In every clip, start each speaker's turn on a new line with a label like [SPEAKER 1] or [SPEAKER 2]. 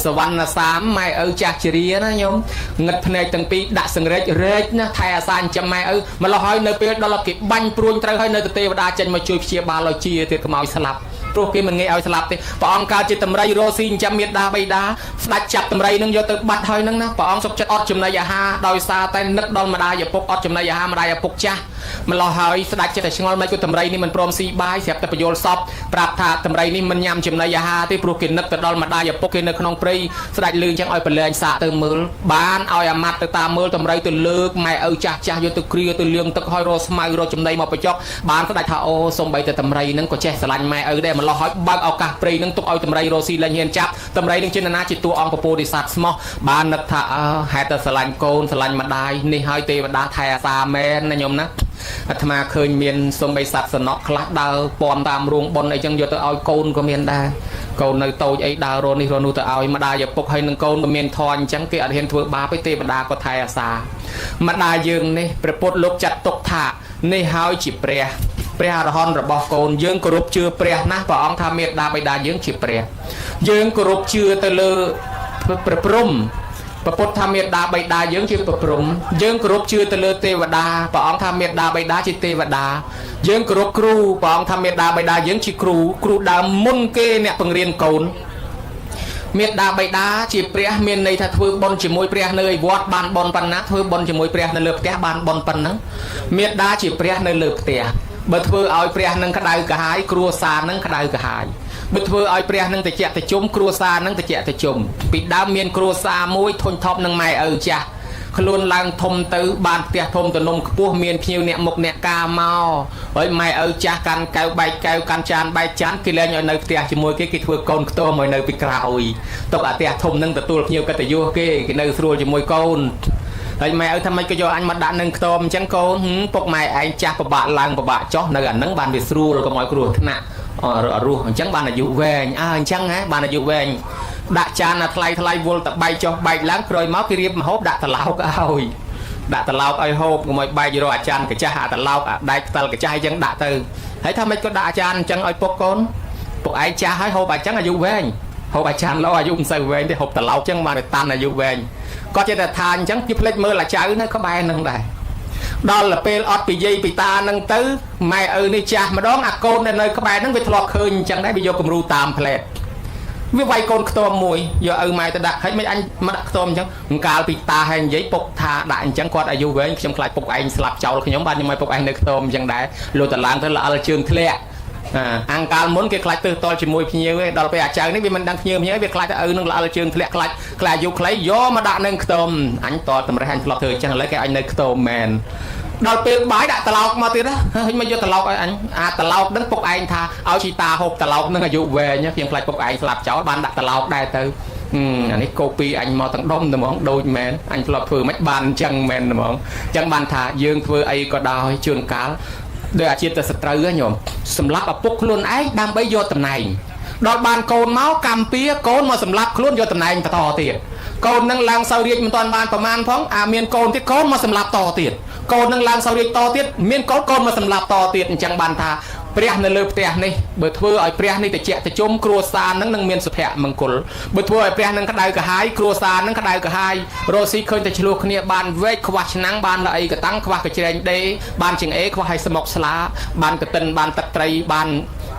[SPEAKER 1] សវណ្ណសាមម៉ែឪចាស់ជរាណាញោមងឹតភ្នែកទាំងពីរដាក់សង្រេចរែកណាថែអាសាចិញ្ចឹមម៉ែឪម្លោះហើយនៅពេលដល់គេបាញ់ព្រួញត្រូវហើយនៅទៅទេវតាចេញមកជួយព្យាបាលឲ្យជាទៀតកុំឲ្យស្លាប់ព្រោះគេមិនងាយឲ្យស្លាប់ទេព្រះអង្គកើតជាតម្រៃរស់ស៊ីចិញ្ចឹមមេដាបៃតាស្ដេចចាប់តម្រៃនឹងយកទៅបាត់ហើយនឹងណាព្រះអង្គសុខចិត្តអត់ចំណីអាហារដោយសារតែនឹកដល់ម្ដាយឪពុកអត់ចំណីអាហារម្ដាយឪពុកចាស់ម្លោះហើយស្ដេចចិត្តតែឆ្ងល់មិនក៏តម្រៃនេះមិនព្រមស៊ីបាយស្រាប់តែបញ្យលសពប្រាប់ថាតម្រៃនេះមិនញ៉ាំចំណីអាហារទេព្រោះគេនឹកទៅដល់ម្ដាយឪពុកគេនៅក្នុងព្រៃស្ដេចលឺអញ្ចឹងឲ្យប្រលែងសាកទៅមើលបានឲ្យអាម៉ាត់ទៅតាមមើលតម្រៃទៅលើកម៉ែឪចាស់ចាស់យកទៅគ្រាទៅលាងទឹកឲ្យរកស្មៅរកចំណីមកបញ្ចុកបានស្ដេចថាអូសំបីតែតម្រៃនឹងក៏ចេះស្រឡាញ់ម៉ែឪដែរម្លោះហើយបើកឱកាសព្រៃនឹងទុកឲ្យតម្រៃរកស៊ីលែងហ៊ានចាប់តម្រៃនឹងជាណាជាតួអង្គពពោធិសត្វស្មោះបាននឹកថាអើហេតុតែស្រឡាញ់កូនស្រឡាញ់ម្ដាយនេះហើយទេវតាថែអាសាមែនណាញោមណាអាត្មាឃើញមានសំបីសត្វសំណក់ខ្លះដើរពំតាមរួងប៉ុនអីចឹងយកទៅឲ្យកូនក៏មានដែរកូននៅតូចអីដើររនេះរនោះទៅឲ្យម្ដាយឪពុកហើយនឹងកូនក៏មានធម៌អញ្ចឹងគេអត់ហ៊ានធ្វើបាបទេទេវតាក៏ថែអាសាម្ដាយយើងនេះព្រះពុទ្ធលោកចាត់ទុកថានេះហើយជាព្រះព្រះអរហន្តរបស់កូនយើងគោរពជឿព្រះណាស់ព្រះអង្គថាមេដាបិតាយើងជាព្រះយើងគោរពជឿទៅលើព្រះព្រំព្រះពុទ្ធថាមេដាបិតាយើងជាព្រះព្រំយើងគោរពជឿទៅលើទេវតាព្រះអង្គថាមេដាបិតាជាទេវតាយើងគោរពគ្រូព្រះអង្គថាមេដាបិតាយើងជាគ្រូគ្រូដើមមុនគេអ្នកបង្រៀនកូនមេដាបិតាជាព្រះមានន័យថាធ្វើបុណ្យជាមួយព្រះនៅឯវត្តបានបុណ្យប៉ុណ្ណាធ្វើបុណ្យជាមួយព្រះនៅលើផ្ទះបានបុណ្យប៉ុណ្ណឹងមេដាជាព្រះនៅលើផ្ទះបើធ្វើឲ្យព្រះនឹងក្តៅក្រហាយគ្រួសារនឹងក្តៅក្រហាយបើធ្វើឲ្យព្រះនឹងតិចតិជុំគ្រួសារនឹងតិចតិជុំពីដើមមានគ្រួសារមួយធុញថប់នឹងម៉ែឪចាស់ខ្លួនឡើងធំទៅបានផ្ទះធំទំនំខ្ពស់មានភ្ញៀវអ្នកមុខអ្នកការមកហើយម៉ែឪចាស់កាន់កែវបែកកែវកាន់ចានបែកចានគេលែងឲ្យនៅផ្ទះជាមួយគេគេធ្វើកូនខ្ទមឲ្យនៅពីក្រោយទុកអាផ្ទះធំនឹងទទួលភ្ញៀវកិត្តិយសគេគេនៅស្រួលជាមួយកូនហើយម៉ែឪថាម៉េចក៏យកអញមកដាក់នឹងខ្ទមអញ្ចឹងកូនពុកម៉ែឯងចាស់ពិបាកឡើងពិបាកចុះនៅអានឹងបានវាស្រួលកុំឲ្យគ្រោះថ្នាក់រស់អញ្ចឹងបានអាយុវែងអើអញ្ចឹងហ៎បានអាយុវែងដាក់ចានអាថ្លៃថ្លៃវល់តបែកចុះបែកឡើងក្រោយមកគេរៀបម្ហូបដាក់ត្រឡោកឲ្យដាក់ត្រឡោកឲ្យហូបកុំឲ្យបែករកអាចារ្យកចាស់អាត្រឡោកអាដែកខ្តិលកចាស់អញ្ចឹងដាក់ទៅហើយថាម៉េចក៏ដាក់អាចារ្យអញ្ចឹងឲ្យពុកកូនពុកឯងចាស់ហើយហូបអញ្ចឹងអាយុវែងហូបអាចារ្យល្អអាយុមិនសូវវែងទេហូបត្រឡោកអញ្ចឹងបានតាន់អាយុវែងគាត់ចេះតែថាអញ្ចឹងគេភ្លេចមើលអាចៅនៅក្បែរនឹងដែរដល់ពេលអត់ពីយាយពីតានឹងទៅម៉ែឪនេះចាស់ម្ដងអាកូនដែលនៅក្បែរហ្នឹងវាធ្លាប់ឃើញអញ្ចឹងដែរវាយកគំរូតាមផ្លែតវាវាយកូនខ្ទមមួយយកឪម៉ែទៅដាក់ហើយមិនអញមកដាក់ខ្ទមអញ្ចឹងកាលពីតាហើយនិយាយពុកថាដាក់អញ្ចឹងគាត់អាយុវែងខ្ញុំខ្លាចពុកឯងស្លាប់ចោលខ្ញុំបាទខ្ញុំឲ្យពុកឯងនៅខ្ទមអញ្ចឹងដែរលោតឡើងទៅល្អិលជើងធ្លាក់អាំងកាលមុនគេខ្លាចទើសតល់ជាមួយភ្ញៀវឯងដល់ពេលអាចៅនេះវាមិនដឹងភ្ញៀវភ្ញៀវវាខ្លាចតែឪនឹងល្អិលជើងធ្លាក់ខ្លាចខ្លាចអាយុខ្លីយកមកដាក់នឹងខ្ទមអញតតម្រេះអញធ្លាប់ធ្វើអញ្ចឹងឥឡូវគេអញនៅខ្ទមមែនដល់ពេលបាយដាក់ត្រឡោកមកទៀតណាហើយមកយកត្រឡោកឲ្យអញអាត្រឡោកហ្នឹងពុកឯងថាឲ្យជីតាហូបត្រឡោកហ្នឹងអាយុវែងខ្ញុំខ្លាចពុកឯងស្លាប់ចោលបានដាក់ត្រឡោកដែរទៅអានេះកូពីអញមកទាំងដុំតែហ្មងដូចមែនអញធ្លាប់ធ្វើមិនបានអញ្ចឹងមែនហ្មងអញ្ចឹងបានថាយើងធ្វើអីក៏ដោយជួនកាលដោយអាជាតិសត្រូវញោមសម្លាប់ឪពុកខ្លួនឯងដើម្បីយកតំណែងដល់បានកូនមកកម្មពៀកូនមកសម្លាប់ខ្លួនយកតំណែងបន្តទៀតកូននឹងឡើងសោយរាជមិនទាន់បានប្រមាណផងអាមានកូនទៀតកូនមកសម្លាប់តទៀតកូននឹងឡើងសោយរាជតទៀតមានកូនកូនមកសម្លាប់តទៀតអញ្ចឹងបានថាព្រះនៅលើផ្ទះនេះបើធ្វើឲ្យព្រះនេះតិចតិជុំគ្រួសារនឹងនឹងមានសុភមង្គលបើធ្វើឲ្យព្រះនឹងក្តៅក្រហាយគ្រួសារនឹងក្តៅក្រហាយរស់ស៊ីឃើញតែឆ្លោះគ្នាបានវែកខ្វះឆ្នាំងបានល្អីកតាំងខ្វះកច្រែងដេបានចង្អេខ្វះឲ្យស្មុកស្លាបានកតិនបានទឹកត្រីបាន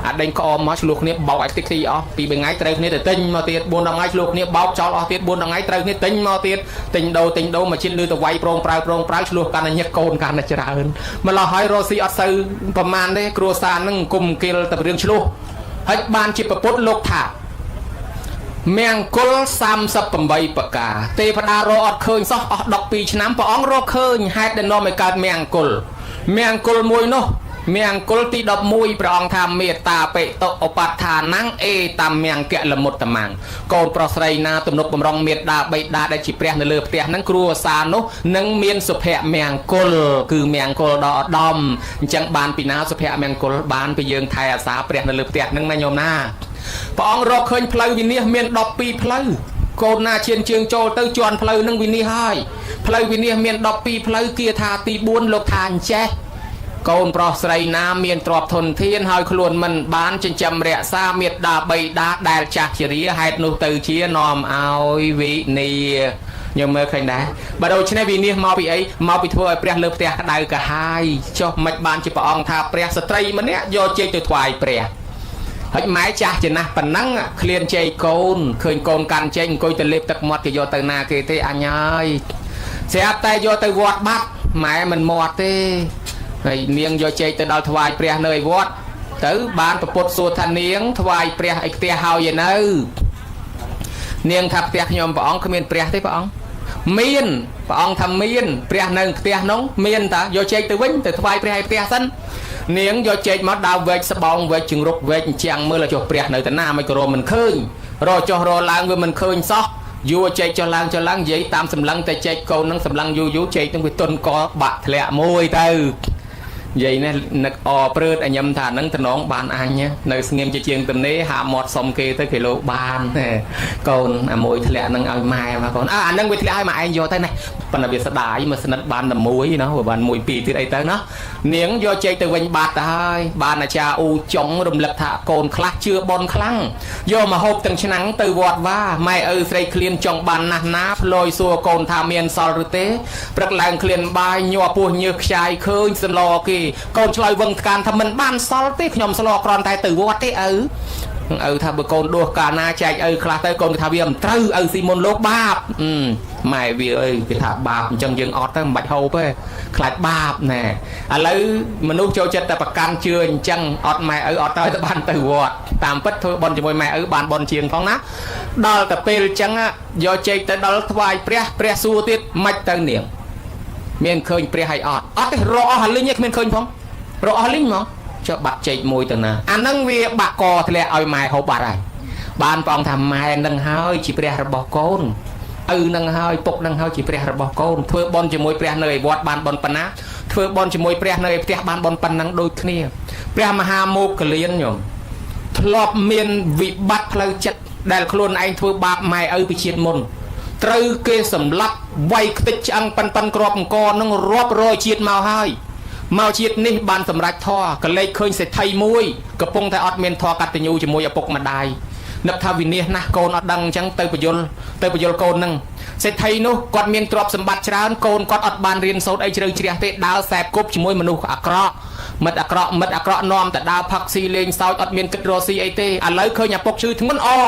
[SPEAKER 1] អាដេញក្អមមកឆ្លោះគ្នាបោកឲ្យតិចទីអស់ពី3ថ្ងៃត្រូវគ្នាទៅទិញមកទៀត4 10ថ្ងៃឆ្លោះគ្នាបោកចោលអស់ទៀត4 10ថ្ងៃត្រូវគ្នាទិញមកទៀតទិញដូរទិញដូរមកជាតិលឺទៅវាយប្រងប្រាវប្រងប្រាវឆ្លោះកាន់តែញឹកកូនកាន់តែច្រើនម្ល៉េះហើយរស់ស៊ីអត់សូវប្រមាណទេគ្រួសារនឹងគុំគិលតែរឿងឆ្លោះហើយបានជាប្រពុតលោកថាមង្គល38ប្រការទេវតារកអត់ឃើញសោះអស់12ឆ្នាំព្រះអង្គរកឃើញហេតុដែលនាំឲ្យកើតមង្គលមង្គលមួយនោះមង្គលទី11ព្រះអង្គថាមេត្តាបិតុឧបដ្ឋានំអេតាមមង្គលមុត្តមੰកូនប្រុសស្រីណាទំនុកបំរុងមេត្តាបិតាដែលជាព្រះនៅលើផ្ទះហ្នឹងគ្រួសារនោះនឹងមានសុភមង្គលគឺមង្គលដ៏ឧត្តមអញ្ចឹងបានពីណាសុភមង្គលបានពីយើងថែអាសាព្រះនៅលើផ្ទះហ្នឹងណាញោមណាព្រះអង្គរកឃើញផ្លូវវិនិច្ឆ័យមាន12ផ្លូវកូនណាឈានជើងចូលទៅជន់ផ្លូវនឹងវិនិច្ឆ័យហើយផ្លូវវិនិច្ឆ័យមាន12ផ្លូវគាថាទី4លោកថាអញ្ចេះ កូនប្រុសស្រីណាមានទ្រព្យធនធានហើយខ្លួនមិនបានចិញ្ចឹមរក្សាមេត្តាបិតាដែលចាស់ជរាហេតុនោះទៅជានាំឲ្យវិនាខ្ញុំមើលឃើញដែរបើដូច្នេះវិនាសមកពីអីមកពីធ្វើឲ្យព្រះលើផ្ទះក្តៅកាហាយចុះមិនបានជាព្រះអង្គថាព្រះស្ត្រីម្នាក់យកចេកទៅថ្វាយព្រះហើយម៉ែចាស់ចំណាស់ប៉ុណ្ណឹងឃ្លានចេកកូនឃើញកូនកាន់ចេកអង្គុយទៅលេបទឹកមាត់គេយកទៅណាគេទេអញហើយស្រាប់តែយកទៅវត្តបាត់ម៉ែមិនមាត់ទេហើយនាងយកចេកទៅដល់ថ្វាយព្រះនៅឯវត្តទៅបានប្រពុតសួរថានាងថ្វាយព្រះឯផ្ទះហើយឯនៅនាងថាផ្ទះខ្ញុំព្រះអង្គគ្មានព្រះទេព្រះអង្គមានព្រះអង្គថាមានព្រះនៅផ្ទះនោះមានតាយកចេកទៅវិញទៅថ្វាយព្រះឯផ្ទះសិននាងយកចេកមកដើរវែកស្បោងវែកជង្រុកវែកអញ្ចាំងមើលឲ្យចុះព្រះនៅតាណាមិនក៏រមិនឃើញរចុះរឡើងវាមិនឃើញសោះយួរចេកចុះឡើងចុះឡើងនិយាយតាមសម្លឹងតែចេកកូននឹងសម្លឹងយូរយូរចេកនឹងវាទុនកបាក់ធ្លាក់មួយទៅនិយាយនេះនឹកអព្រឺតអញញឹមថានឹងតំណងបានអញនៅស្ងៀមជាជាងទំនេរហាមាត់សុំគេទៅគេលោកបាន កូនអាមួយធ្លាក់នឹងឲ្យម៉ែមកកូនអានឹងវាធ្លាក់ឲ្យម៉ែឯងយកទៅណាប៉ុន្តែវាស្ដាយមកស្និទ្ធបានតែមួយណាបានមួយពីរទៀតអីទៅណានាងយកចេកទៅវិញបាត់ទៅហើយបានអាចារ្យអ៊ូចុងរំលឹកថាកូនខ្លះជឿបនខ្លាំងយកមកហូបទាំងឆ្នាំងទៅវត្តវ៉ាម៉ែឪស្រីឃ្លានចង់បានណាស់ណាផ្លយសួរកូនថាមានសល់ឬទេព្រឹកឡើងឃ្លានបាយញ័រពោះញើសខ្ចាយឃើញសន្លគេកូនឆ្លើយវឹងថ្កានថាមិនបានសល់ទេខ្ញុំស្លគ្រាន់តែទៅវត្តទេឪឪថាបើកូនដួសកាលណាចែកឪខ្លះទៅកូនគេថាវាមិនត្រូវឪស៊ីមុនលោកបាបម៉ែវាអើយគេថាបាបអញ្ចឹងយើងអត់ទៅមិនបាច់ហូបទេខ្លាចបាបណែឥឡូវមនុស្សចូលចិត្តតែប្រកាន់ជឿអញ្ចឹងអត់ម៉ែឪអត់ទៅទៅបានទៅវត្តតាមពិតធ្វើបុណ្យជាមួយម៉ែឪបានបុណ្យជាងផងណាដល់តែពេលអញ្ចឹងយកចេកទៅដល់ថ្វាយព្រះព្រះសួរទៀតមិនទៅនាងមានឃើញព្រះហើយអត់អត់ទេរកអស់អាលីងឯងគ្មានឃើញផងរកអស់លីងហ្មងចុះបាក់ចេកមួយទៅណាអាហ្នឹងវាបាក់កធ្លាក់ឲ្យម៉ែហូបបាត់ហើយបានព្រះអង្គថាម៉ែនឹងហើយជាព្រះរបស់កូនឪនឹងហើយពុកនឹងហើយជាព្រះរបស់កូនធ្វើបុណ្យជាមួយព្រះនៅឯវត្តបានបុណ្យប៉ុណ្ណាធ្វើបុណ្យជាមួយព្រះនៅឯផ្ទះបានបុណ្យប៉ុណ្ណឹងដូចគ្នាព្រះមហាមោគលានញោមធ្លាប់មានវិបត្តិផ្លូវចិត្តដែលខ្លួនឯងធ្វើបាបម៉ែឪពីជាតិមុនត្រូវគេសម្លាប់វាយខ្ទេចឆ្អឹងប៉ិនប៉ិនក្របអង្គនឹងរាប់រយជាតិមកហើយមកជាតិនេះបានសម្រេចធម៌ក៏លេចឃើញសេដ្ឋីមួយកំពុងតែអត់មានធម៌កតញ្ញូជាមួយឪពុកម្ដាយនឹកថាវិនាសណាស់កូនអត់ដឹងអញ្ចឹងទៅបញ្យលកូននឹងសេដ្ឋីនោះគាត់មានទ្រព្យសម្បត្តិច្រើនកូនគាត់អត់បានរៀនសូត្រអីជ្រៅជ្រះទេដើរសែបគប់ជាមួយមនុស្សអាក្រក់មិត្តអាក្រក់មិត្តអាក្រក់នាំតែដើរផឹកស៊ីលេងសើចអត់មានគិតរកស៊ីអីទេឥឡូវឃើញឪពុកឈឺធ្ងន់អើ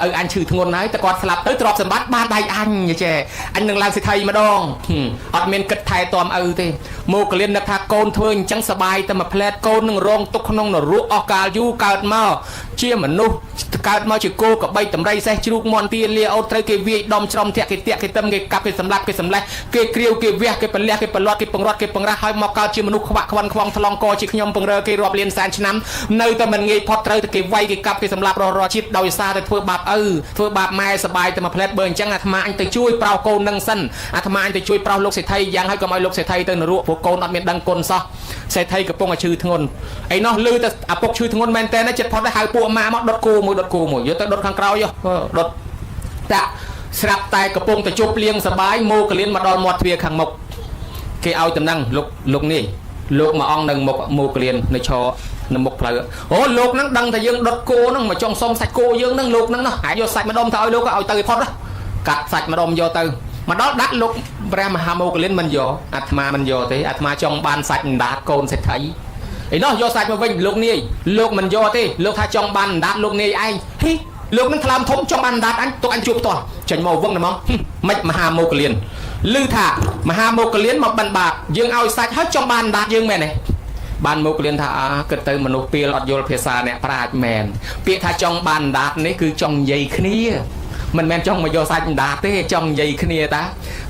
[SPEAKER 1] ឪអញឈឺធ្ងន់ហើយតែគាត់ស្លាប់ទៅទ្រព្យសម្បត្តិបានដៃអញចេះអញនឹងឡើងសេដ្ឋីម្ដងអត់មានគិតថែទាំឪទេមកកលៀននឹកថាកូនធ្វើអញ្ចឹងសបាយតែមួយផ្លែតកូននឹងរងទុកក្នុងនរកអស់កាលយូរកើតមកជាមនុស្សកើតមកជាគោកបីតម្រៃសេះជ្រូកមន់ទាលាអូតត្រូវគេវាយដំច្រំធាក់គេតាក់គេទឹមគេកាប់គេសម្លាប់គេសម្លេះគេគ្រាវគេវះគេពលះគេប្រឡាត់គេពង្រត់គេពង្រាស់ហើយមកកើតជាមនុស្សខ្វាក់ខ្វាន់ខ្វងថ្លង់កជាខ្ញុំពង្រើគេរាប់លានសែនឆ្នាំនៅតែមិនងាយផុតត្រូវតែគេវាយគេកាប់គេសម្លាប់រស់រាល់ជាតិដោយសារតែធ្វើបាបឪធ្វើបាបម៉ែសបាយតែមួយផ្លែតបើអញ្ចឹងអាត្មាអញទៅជួយប្រោសកូននឹងសិនអាត្មាអញទៅជួយប្រោសលោកសេដ្ឋីយ៉ាងហើយកុំឲ្យលោកសេដ្ឋីទៅនរកព្រោះកូនអត់មានដឹងគុណសោះសេដ្ឋីកំពុងតែឈឺធ្ងន់ឯណោះលឺតែឪពុកឈឺធ្ងន់មែនតើចិត្តផុតទៅហៅពួកម៉ាមកដុតគោមួយដុតគោមួយយកទៅដុតខាងក្រោយដុតតាស្រាប់តែកំពុងតែជប់លៀងសបាយមកកលៀនមកដល់មាត់ទ្វារខាងមុខគេឲ្យតំណែងលោកនេះលោកមួយអង្គនៅមុខមកកលៀននៅឈរនៅមុខផ្លូវអូលោកហ្នឹងដឹងថាយើងដុតគោហ្នឹងមកចង់សុំសាច់គោយើងហ្នឹងលោកហ្នឹងណោះហើយយកសាច់ម្ដុំទៅឲ្យលោកឲ្យទៅឲ្យផុតកាត់សាច់ម្ដុំយកទៅមកដល់ដាក់លោកព្រះមហាមោគលានមិនយកអាត្មាមិនយកទេអាត្មាចង់បានសាច់អណ្ដាតកូនសេដ្ឋីឯណោះយកសាច់មកវិញលោកនាយលោកមិនយកទេលោកថាចង់បានអណ្ដាតលោកនាយឯងហីលោកនឹងថ្លើមធំចង់បានអណ្ដាតអញទុកអញជួបផ្ទាល់ចេញមកវឹងតែមកមិនមហាមោគលានឮថាមហាមោគលានមកបិណ្ឌបាតយើងឲ្យសាច់ហើយចង់បានអណ្ដាតយើងមែនទេបានមកលៀនថាអាគិតទៅមនុស្សពីលអត់យល់ភាសាអ្នកប្រាជ្ញមែនពាក្យថាចង់បានអណ្ដាតនេះគឺចង់និយាយគ្នាមិនមែនចង់មកយកសាច់អណ្ដាតទេចង់និយាយគ្នាតា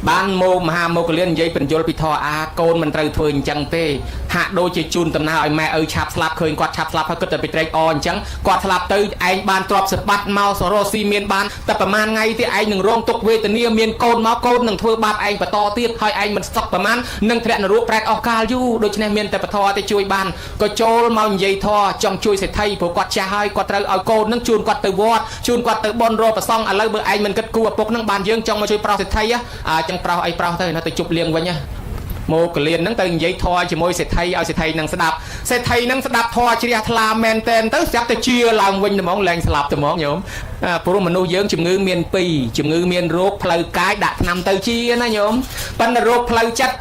[SPEAKER 1] បានមកមហាមោគលាននិយាយបញ្យល់ពីធម៌អាកូនមិនត្រូវធ្វើអញ្ចឹងទេហាក់ដូចជាជូនដំណើរឲ្យម៉ែឪឆាប់ស្លាប់ឃើញគាត់ឆាប់ស្លាប់ហើយគិតតែពីត្រេកអរអញ្ចឹងគាត់ស្លាប់ទៅឯងបានទ្រព្យសម្បត្តិមកសរស៊ីមានបានតែប្រហែលថ្ងៃទេឯងនឹងរងទុក្ខវេទនាមានកូនមកកូននឹងធ្វើបាបឯងបន្តទៀតហើយឯងមិនសឹកប្រហែលនឹងធ្លាក់នរកប្រែតអស់កាលយូរដូច្នេះមានតែពធទេជួយបានក៏ចូលមកនិយាយធម៌ចង់ជួយសេដ្ឋីព្រោះគាត់ចាស់ហើយគាត់ត្រូវឲ្យកូននឹងជូនគាត់ទៅវត្តជូនគាត់ទៅបុណ្យរកប្រសង់ឥឡូវបើឯងមិនគិតគូឪពុកនឹងបានយើងចង់មកជួយប្រោសសេដ្ឋីអាចចឹងប្រោសអីប្រោសទៅនៅទៅជប់លៀងវិញ មកកលៀនហ្នឹងទៅនិយាយធម៌ជាមួយសេដ្ឋីឲ្យសេដ្ឋីនឹងស្ដាប់សេដ្ឋីនឹងស្ដាប់ធម៌ជ្រះថ្លាមែនតែនទៅស្រាប់តែជាឡើងវិញត្មងលែងស្លាប់ត្មងញោមព្រោះមនុស្សយើងជំងឺមានពីរជំងឺមានរោគផ្លូវកាយដាក់ថ្នាំទៅជាណាញោមប៉ុន្តែរោគផ្លូវចិត្ត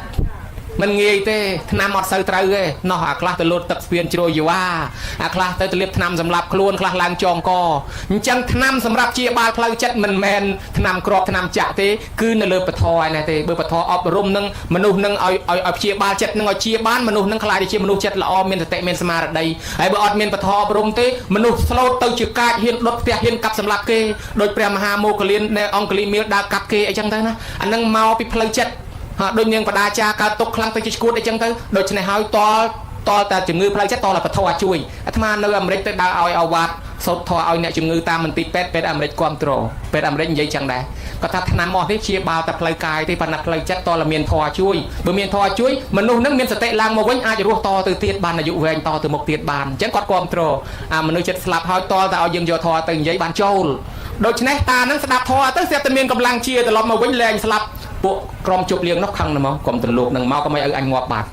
[SPEAKER 1] មិនងាយទេថ្នាំអត់សូវត្រូវទេណោះអាខ្លះទៅលូតទឹកស្ពានជ្រោយយវ៉ាអាខ្លះទៅទៅលាបថ្នាំសម្រាប់ខ្លួនខ្លះឡើងចងកអញ្ចឹងថ្នាំសម្រាប់ជាបាលផ្លូវចិត្តមិនមែនថ្នាំក្របថ្នាំចាក់ទេគឺនៅលើពធឯនេះទេបើពធអប់រំនឹងមនុស្សនឹងឲ្យឲ្យឲ្យព្យាបាលចិត្តនឹងឲ្យជាបានមនុស្សនឹងខ្លាចទៅជាមនុស្សចិត្តល្អមានសតិមានស្មារតីហើយបើអត់មានពធអប់រំទេមនុស្សស្លូតទៅជាកាចហ៊ានដុតផ្ទះហ៊ានកាប់សម្លាប់គេដោយព្រះមហាមោគលាននៅអង្គលីមៀលដើរកាប់គេអីចឹងទៅណាអានឹងមកពីផ្លូវចិត្តហាដូចនាងបដាចាកើតទុកខ្លាំងទៅជាឈួតអីចឹងទៅដូច្នេះហើយតលតលតែជំងឺផ្លូវចិត្តតលតែពធជួយអាត្មានៅអាមេរិកទៅដើរឲ្យអាវ៉ាត់សូត្រធម៌ឲ្យអ្នកជំងឺតាមមន្ទីរពេទ្យពេទ្យអាមេរិកគ្រប់គ្រងពេទ្យអាមេរិកនិយាយចឹងដែរគាត់ថាថ្នាំអស់នេះជាបាលតែផ្លូវកាយទេប៉ុន្តែផ្លូវចិត្តតលមានធម៌ជួយបើមានធម៌ជួយមនុស្សនឹងមានសតិឡើងមកវិញអាចរស់តទៅទៀតបានអាយុវែងតទៅមុខទៀតបានអញ្ចឹងគាត់គ្រប់គ្រងអាមនុស្សចិត្តស្លាប់ហើយតលតែឲ្យយើងយកធម៌ទៅនិយាយបានចូលដូច្នេះតានឹងស្ដាប់ធម៌ទៅស្រាប់តែមានកម្លាំងជាត្រឡប់មកវិញលែងស្លាប់ពួកក្រុមជប់លៀងនោះខឹងណាស់មកកុំទៅលោកនឹងមកកុំឲ្យអញងាប់បាត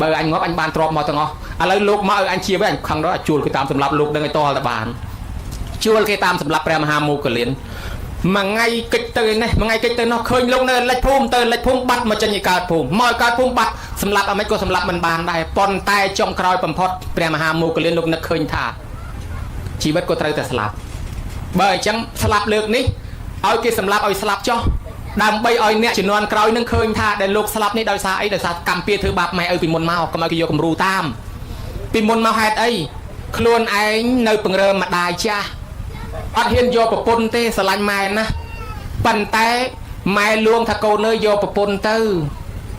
[SPEAKER 1] ់បើអញងាប់អញបានទ្របមកទាំងអស់ឥឡូវលោកមកឲ្យអញជាវិញអញខឹងដល់ជួលគេតាមសម្លាប់លោកនឹងឲ្យតលតែបានជួលគេតាមសម្លាប់ព្រះមហាមោគលានមួយថ្ងៃកិច្ចទៅនេះមួយថ្ងៃកិច្ចទៅនោះឃើញលោកនៅលិចភូមិទៅលិចភូមិបាត់មកចេញឲ្យកើតភូមិមកឲ្យកើតភូមិបាត់សម្លាប់អាម៉េចក៏សម្លាប់មិនបានដែរប៉ុន្តែចុងក្រោយបំផុតព្រះមហាមោគលានលោកនឹកឃើញថាជីវិតក៏ត្រូវតែស្លាប់បើអញ្ចឹងស្លាប់លើកនេះឲ្យគេសម្លាប់ឲ្យស្លាប់ចុះដើម្បីឲ្យអ្នកជំនាន់ក្រោយនឹងឃើញថាដែលលោកស្លាប់នេះដោយសារអីដោយសារកម្មពៀធ្វើបាបម៉ែឪពីមុនមកកុំឲ្យគេយកគំរូតាមពីមុនមកហេតុអីខ្លួនឯងនៅពង្រើម្ដាយចាស់អត់ហ៊ានយកប្រពន្ធទេស្រឡាញ់ម៉ែណាស់ប៉ុន្តែម៉ែលួងថាកូនអើយយកប្រពន្ធទ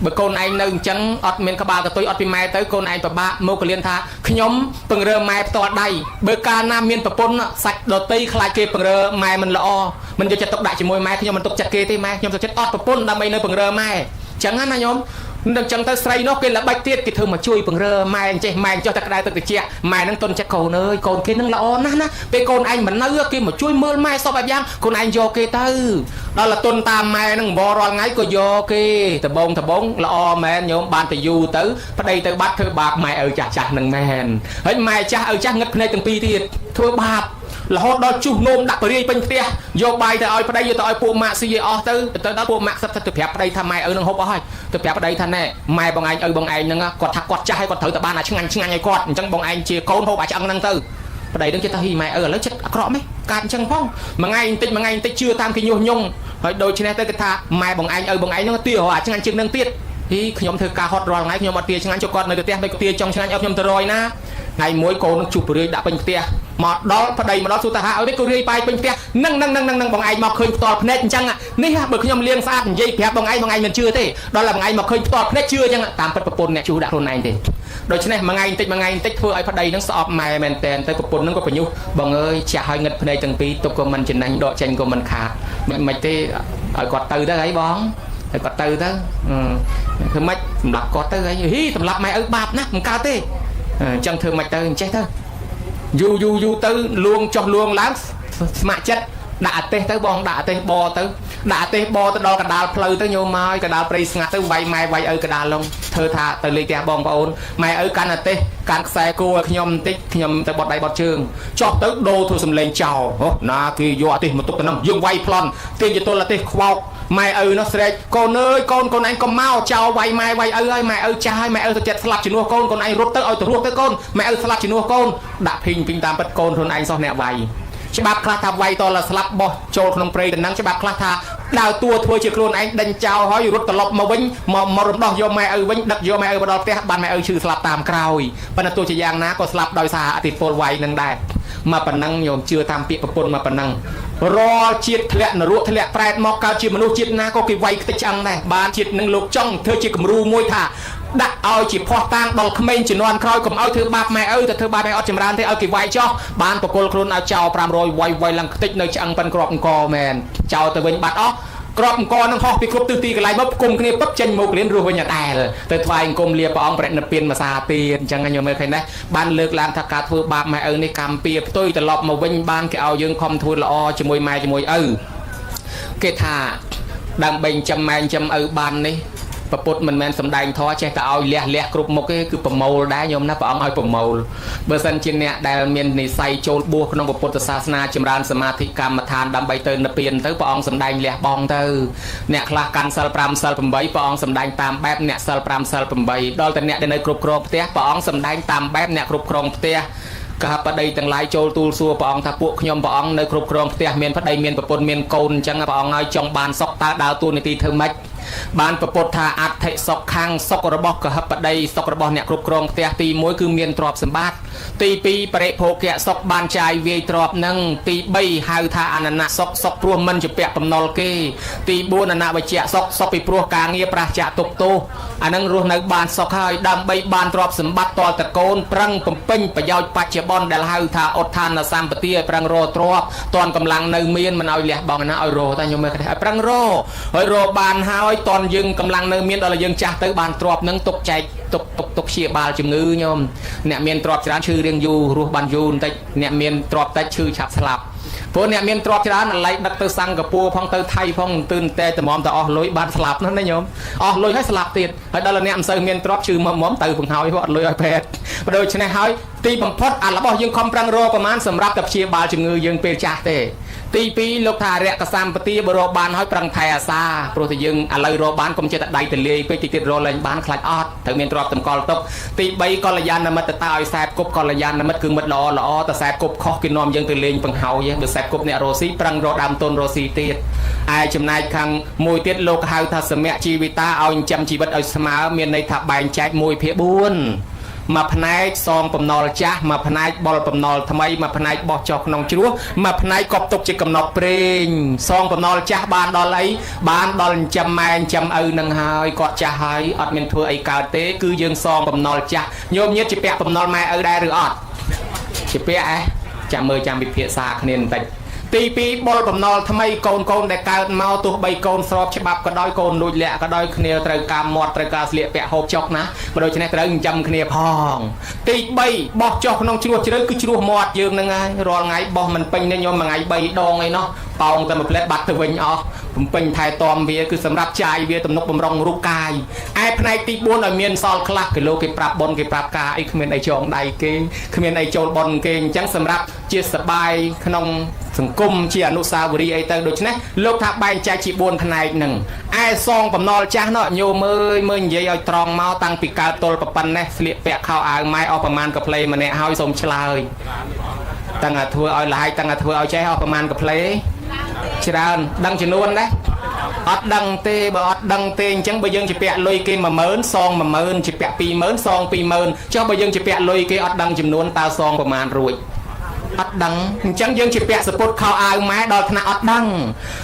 [SPEAKER 1] ៅបើកូនឯងនៅអញ្ចឹងអត់មានក្បាលកតុយអត់ពីម៉ែទៅកូនឯងពិបាកមកកលៀនថាខ្ញុំពង្រើម៉ែផ្ទាល់ដៃបើកាលណាមានប្រពន្ធសាច់ដតីខ្លាចគេពង្រើម៉ែមិនល្អមិនយកចិត្តទុកដាក់ជាមួយម៉ែខ្ញុំមិនទុកចិត្តគេទេម៉ែខ្ញុំទុកចិត្តអត់ប្រពន្ធដើម្បីនៅពង្រើម៉ែអញ្ចឹងណាញោមនឹងចឹងទៅស្រីនោះគេល្បិចទៀតគេធ្វើមកជួយពង្រើម៉ែអញ្ចេះម៉ែអញ្ចោះតែក្តៅទឹកត្រជាក់ម៉ែនឹងទុនចិត្តកូនអើយកូនគេនឹងល្អណាស់ណាពេលកូនឯងមិននៅគេមកជួយមើលម៉ែសពបែបយ៉ាងកូនឯងយកគេទៅដល់លទុនតាមម៉ែនឹងវរាល់ថ្ងៃក៏យកគេដបងដបងល្អមែនញោមបានទៅយូរទៅប្តីទៅបាត់ធ្វើបាបម៉ែឪចាស់ចាស់នឹងមែនហើយម៉ែចាស់ឪចាស់ងឹតភ្នែកទាំងពីរទៀតធ្វើបាបរហូតដល់ជុះនោមដាក់បរិយាពេញផ្ទះយកបាយទៅឲ្យប្តីយកទៅឲ្យពួកម៉ាក់ស៊ីឲ្យអស់ទៅទៅដល់ពួកម៉ាក់សិតទៅប្រាប់ប្តីថាម៉ែឪនឹងហូបអស់ហើយទៅប្រាប់ប្តីថាណែម៉ែបងឯងឪបងឯងហ្នឹងគាត់ថាគាត់ចាស់ហើយគាត់ត្រូវតែបានអាឆ្ងាញ់ឆ្ងាញ់ឲ្យគាត់អញ្ចឹងបងឯងជាកូនហូបអាឆ្អឹងហ្នឹងទៅប្តីនឹងចិត្តថាហ៊ីម៉ែឪឥឡូវចិត្តអាក្រក់ម៉េចកាត់អញ្ចឹងផងមួយថ្ងៃបន្តិចមួយថ្ងៃបន្តិចជឿតាមគេញុះញង់ហើយដូច្នេះទៅគេថាម៉ែបងឯងឪបងឯងហ្នឹងទារអាឆ្ងាញ់ជាងនឹងទៀតហ៊ីខ្ញុំធ្វើការហត់រាល់ថ្ងៃខ្ញុំអត់ទាឆ្ងាញ់ចុះគាត់នៅទៅផ្ទះមិនទាចង់ឆ្ងាញ់ឲ្យខ្ញុំទៅរយណាថ្ងៃមួយកូននឹងជុះបរិយាដាក់ពេញផ្ទះមកដល់ប្តីមកដល់សួរថាឲ្យនេះក៏រាយបាយពេញផ្ទះនឹងនឹងនឹងនឹងបងឯងមកឃើញផ្ទាល់ភ្នែកអញ្ចឹងនេះបើខ្ញុំលាងស្អាតនិយាយប្រាប់បងឯងបងឯងមិនជឿទេដល់តែបងឯងមកឃើញផ្ទាល់ភ្នែកជឿអញ្ចឹងតាមពិតប្រពន្ធអ្នកជូរដាក់ខ្លួនឯងទេដូច្នេះមួយថ្ងៃបន្តិចមួយថ្ងៃបន្តិចធ្វើឲ្យប្តីនឹងស្អប់ម៉ែមែនតែនទៅប្រពន្ធនឹងក៏បញ្ញុះបងអើយចាស់ឲ្យងឹតភ្នែកទាំងពីរទុកក៏មិនចំណេញដកចេញក៏មិនខាតមិនទេឲ្យគាត់ទៅទៅអីបងឲ្យគាត់ទៅទៅធ្វើម៉េចសម្រាប់គាត់ទៅអីហ៊ីសម្រាប់ម៉ែឪបាបណាស់មិនកើតទេអញ្ចឹងធ្វើម៉េចទៅអញ្ចេះទៅយូរយូរយូរទៅលួងចុះលួងឡើងស្ម័គ្រចិត្តដាក់អាទេសទៅបងដាក់អាទេសបទៅដាក់អាទេសបទៅដល់កដាលផ្លូវទៅញោមមកកដាលព្រៃស្ងាត់ទៅវាយម៉ែវាយឪកដាលឡងធ្វើថាទៅលេងផ្ទះបងប្អូនម៉ែឪកាន់អាទេសកាន់ខ្សែគោឲ្យខ្ញុំបន្តិចខ្ញុំទៅបត់ដៃបត់ជើងចុះទៅដូរធ្វើសំលេងចោលអូណាគេយកអាទេសមកទុកទៅនឹងយើងវាយប្លន់ទាញយទល់អាទេសខ្វោកម៉ែឪនោះស្រែកកូនអើយកូនកូនឯងកុំមកចោលវាយម៉ែវាយឪហើយម៉ែឪចាស់ហើយម៉ែឪទៅចិត្តស្លាប់ជំនួសកូនកូនឯងរត់ទៅឲ្យទៅរស់ទៅកូនម៉ែឪស្លាប់ជំនួសកូនដាក់ភីងភីងតាមពិតកូនខ្លួនឯងសោះអ្នកវាយច្បាប់ខ្លះថាវាយតលស្លាប់បោះចូលក្នុងព្រៃតំណឹងច្បាប់ខ្លះថាដើរតួធ្វើជាខ្លួនឯងដេញចោលហើយរត់ត្រឡប់មកវិញមករំដោះយកម៉ែឪវិញដឹកយកម៉ែឪមកដល់ផ្ទះបានម៉ែឪឈឺស្លាប់តាមក្រោយប៉ុន្តែទោះជាយ៉ាងណាក៏ស្លាប់ដោយសារអតិពលវាយនឹងដែរមកប៉ុណ្ណឹងញោមជឿតាមពាក្យប្រពន្ធមកប៉ុណ្ណឹងរាល់ជាតិធ្លាក់នរកធ្លាក់ប្រែតមកកើតជាមនុស្សជាតិណាក៏គេវាយខ្ទេចឆ្អឹងដែរបានជាតិនឹងលោកចង់ធ្វើជាគំរូមួយថាដាក់ឲ្យជាភ័ស្តុតាងដល់ក្មេងជំនាន់ក្រោយកុំឲ្យធ្វើបាបម៉ែឪទៅធ្វើបាបម៉ែអត់ចម្រើនទេឲ្យគេវាយចោះបានបកគលខ្លួនឲ្យចោល500វាយវាយឡើងខ្ទេចនៅឆ្អឹងប៉ិនក្របអង្គមែនចោលទៅវិញបាត់អស់ក្របអង្គនឹងហោះពីគ្រប់ទិសទីកន្លែងមកគុំគ្នាពឹកចេញមករៀនរស់វិញអដែលទៅថ្វាយអង្គមលាព្រះអង្គប្រណិពានភាសាទៀតអញ្ចឹងខ្ញុំមើលឃើញណាបានលើកឡើងថាការធ្វើបាបម៉ែឪនេះកម្មពៀផ្ទុយត្រឡប់មកវិញបានគេឲ្យយើងខំធ្វើល្អជាមួយម៉ែជាមួយឪគេថាដើម្បីចិញ្ចឹមម៉ែចិញ្ចឹមឪបាននេះ ពពុទ្ធមិនមែនសំដែងធម៌ចេះតែឲ្យលះលះគ្រប់មុខទេគឺប្រមូលដែរញោមណាព្រះអង្គឲ្យប្រមូលបើសិនជាអ្នកដែលមាននិស័យចូលបួសក្នុងពុទ្ធសាសនាចម្រើនសមាធិកម្មដ្ឋានដើម្បីទៅនិព្វានទៅព្រះអង្គសំដែងលះបង់ទៅអ្នកខ្លះកាន់សិល5សិល8ព្រះអង្គសំដែងតាមបែបអ្នកសិល5សិល8ដល់តែអ្នកដែលនៅគ្រប់គ្រងផ្ទះព្រះអង្គសំដែងតាមបែបអ្នកគ្រប់គ្រងផ្ទះកហបតីទាំងឡាយចូលទូលសួរព្រះអង្គថាពួកខ្ញុំព្រះអង្គនៅគ្រប់គ្រងផ្ទះមានប្តីមានប្រពន្ធមានកូនអញ្ចឹងព្រះអង្គឲ្យចង់បានសុខតើដើរតួនាទីធ្វើម៉េចបានប្រពុតថាអដ្ឋិសុខខាងសុខរបស់កហបតីសុខរបស់អ្នកគ្រប់គ្រងផ្ទះទី1គឺមានទ្រព្យសម្បត្តិទី2បរិភោគៈសុខបានចាយវាយទ្រព្យនឹងទី3ហៅថាអននៈសុខសុខព្រោះមិនជាពាក់បំណុលគេទី4អនវជ្ជៈសុខសុខពីព្រោះការងារប្រាសចាកទុកទោសអានឹងរស់នៅបានសុខហើយដើម្បីបានទ្រព្យសម្បត្តិតលតកូនប្រឹងបំពេញប្រយោជន៍បច្ចុប្បន្នដែលហៅថាឧទ្ធានសម្បទាឲ្យប្រឹងរកទ្រព្យតនកម្លាំងនៅមានមិនឲ្យលះបង់ណាឲ្យរកតែខ្ញុំមើលឲ្យប្រឹងរកហើយរកបានហើយតនយើងកម្លាំងនៅមានដល់យើងចាស់ទៅបានទ្រព្យនឹងទុកចែកទុកទុកទុកព្យាបាលជំងឺញោមអ្នកមានទ្រព្យច្រើនឈឺរៀងយូររស់បានយូរបន្តិចអ្នកមានទ្រព្យតិចឈឺឆាប់ស្លាប់ព្រោះអ្នកមានទ្រព្យច្រើនឡៃដឹកទៅសិង្ហបុរីផងទៅថៃផងទឿនតែតម្រាំទៅអស់លុយបានស្លាប់នោះណាញោមអស់លុយហើយស្លាប់ទៀតហើយដល់អ្នកមិនសូវមានទ្រព្យឈឺមុំមុំទៅបង្ហើយអត់លុយឲ្យពេទ្យដូច្នេះហើយទីបំផុតអារបស់យើងខំប្រឹងរកប្រមាណសម្រាប់តែព្យាបាលជំងឺយើងពេលចាស់ទេទី2លោកថារកសម្បទាបើរកបានហើយប្រឹងថែអាសាព្រោះតែយើងឥឡូវរកបានកុំចេះតែដៃទលាយពេកតិចទៀតរកលែងបានខ្លាចអត់ត្រូវមានទ្រព្យតម្កល់ទុកទី3កល្យាណមិត្តតើឲ្យខ្សែគប់កល្យាណមិត្តគឺមិត្តល្អល្អតែខ្សែគប់ខុសគេនាំយើងទៅលេងបង្ហើយបើខ្សែគប់អ្នករស់ស៊ីប្រឹងរកដើមទុនរស់ស៊ីទៀតឯចំណែកខាងមួយទៀតលោកហៅថាសមៈជីវិតាឲ្យចិញ្ចឹមជីវិតឲ្យស្មើមានន័យថាបែងចែក1/4មួយផ្នែកសងបំណុលចាស់មួយផ្នែកបុលបំណុលថ្មីមួយផ្នែកបោះចុះក្នុងជ្រោះមួយផ្នែកកប់ទុកជាកំណត់ព្រេងសងបំណុលចាស់បានដល់អីបានដល់ចិញ្ចឹមម៉ែចិញ្ចឹមឪនឹងហើយគាត់ចាស់ហើយអត់មានធ្វើអីកើតទេគឺយើងសងបំណុលចាស់ញោមញាតជាពាក់បំណុលម៉ែឪដែរឬអត់ជាពាក់ឯងចាំមើលចាំវិភាសាគ្នាបន្តិចទី2បុលបំណុលថ្មីកូនកូនដែលកើតមកទោះបីកូនស្របច្បាប់ក៏ដោយកូនលួចលាក់ក៏ដោយគ្នាត្រូវការមាត់ត្រូវការស្លៀកពាក់ហូបចុកណាបើដូច្នេះត្រូវចិញ្ចឹមគ្នាផងទី3បោះចុះក្នុងជ្រោះជ្រៅគឺជ្រោះមាត់យើងហ្នឹងហើយរាល់ថ្ងៃបោះមិនពេញទេញោមមួយថ្ងៃ3ដងអីណោះប៉ោងតែមួយផ្លែបាត់ទៅវិញអស់បំពេញថែទាំវាគឺសម្រាប់ចាយវាទំនុកបំរុងរូបកាយឯផ្នែកទី4ឲ្យមានសល់ខ្លះគីឡូគេប្រាប់បុណ្យគេប្រាប់ការអីគ្មានអីចងដៃគេគ្មានអីចូលបុណ្យគេអញ្ចឹងសម្រាប់ជាសបាយក្នុងសង្គមជាអនុស្សាវរីយ៍អីទៅដូច្នេះលោកថាបែងចែកជា4ផ្នែកហ្នឹងឯសងបំណុលចាស់នោះញោមអើយមើលនិយាយឲ្យត្រង់មកតាំងពីកើតទល់ប៉ុណ្ណេះស្លៀកពាក់ខោអាវម៉ែអស់ប្រមាណកាផ្លេម្នាក់ហើយសូមឆ្លើយតាំងតែធ្វើឲ្យលហើយតាំងតែធ្វើឲ្យចេះអស់ប្រមាណកាផ្លេច្រើនដឹងចំនួនដែរអត់ដឹងទេបើអត់ដឹងទេអញ្ចឹងបើយើងជាពាក់លុយគេ10000សង10000ជាពាក់20000សង20000ចុះបើយើងជាពាក់លុយគេអត់ដឹងចំនួនតើសងប្រមាណរួចអត់ដឹងអញ្ចឹងយើងជាពាក់សពុតខោអាវម៉ែដល់ថ្នាក់អត់ដឹង